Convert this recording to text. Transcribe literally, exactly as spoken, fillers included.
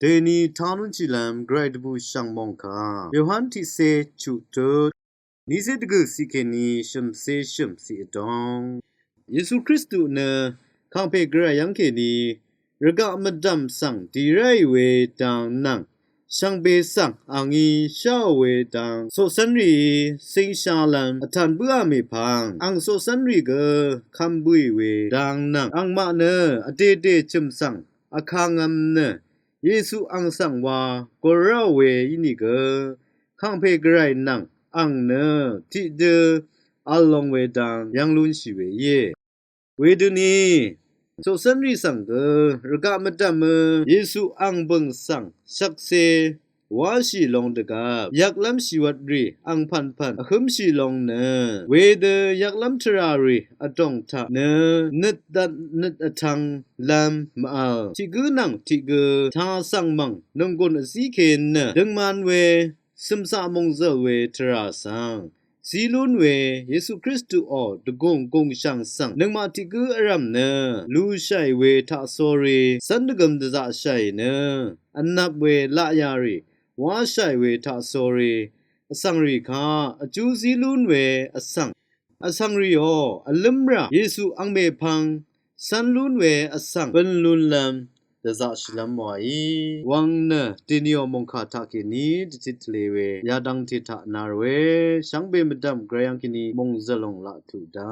Deni tanun chilam grai dvbu shang mongka Yohan tiqse chuq tut nise dvgø siq keni shø̀mse shø̀m siq vdong. Yesu Kristu nø kangpe grai yvng keni rvgaq mvdvm svng dì ráì we dang nvng shvngbe svng angí sháò we dang coqcv́nrìí cíngshalam vtan bǿà mèpvng ang coqcv́nrì gø kvm bǿì we dang nvng angmaq nø vdèdè chø̀m svng vkangvm nø Yesu ang svng wa gor ráò we ínìgø kangpe gvray nvng ang nø tiqdø vl long we dang yv́ng lúnshì we íe. Wedøni coqcv́nrì svng gø rvgaq mvdv̀mø Yesu ang bø̀ng svng shvkse wáshì long dvgvp yvklv́m shìwvtrì ang pv̀npv̀n vhǿmshì long nø wedø yvklv́m tvràrì vdòng taq nø nøt dvt nøt vtvng lv́m mv-vl tiq gǿ nvng tiq gǿ taq svng mv̀ng nònggùn vzíke nø døngman we cø̀mcaq mòngzø̀l we tvrà svng zí lún we Yesu Kristuò dvgùng gùngshv̀ng svng nøngmaq tiq gǿ vrv̀m nø lùshàì we taqsórí cv́n dvgøm dvzaqshàì nø vnvp we laqyà rì wáshàì we taqsórí vsvng rì kaq vjú zí lún we vsvng vsvng rìò vlǿmrà Yesu ang mèpvng cv́n lún we vsvng bǿn lúnlv́m dvzaqshìlv́m waí wvng nø dènìò mòngkà taqkèní dvtit tvlē we yadvngte taq nár we shvngbe mvdv̀m gvray yv́ng kèní mòngzø̀l lòng laq tuq dá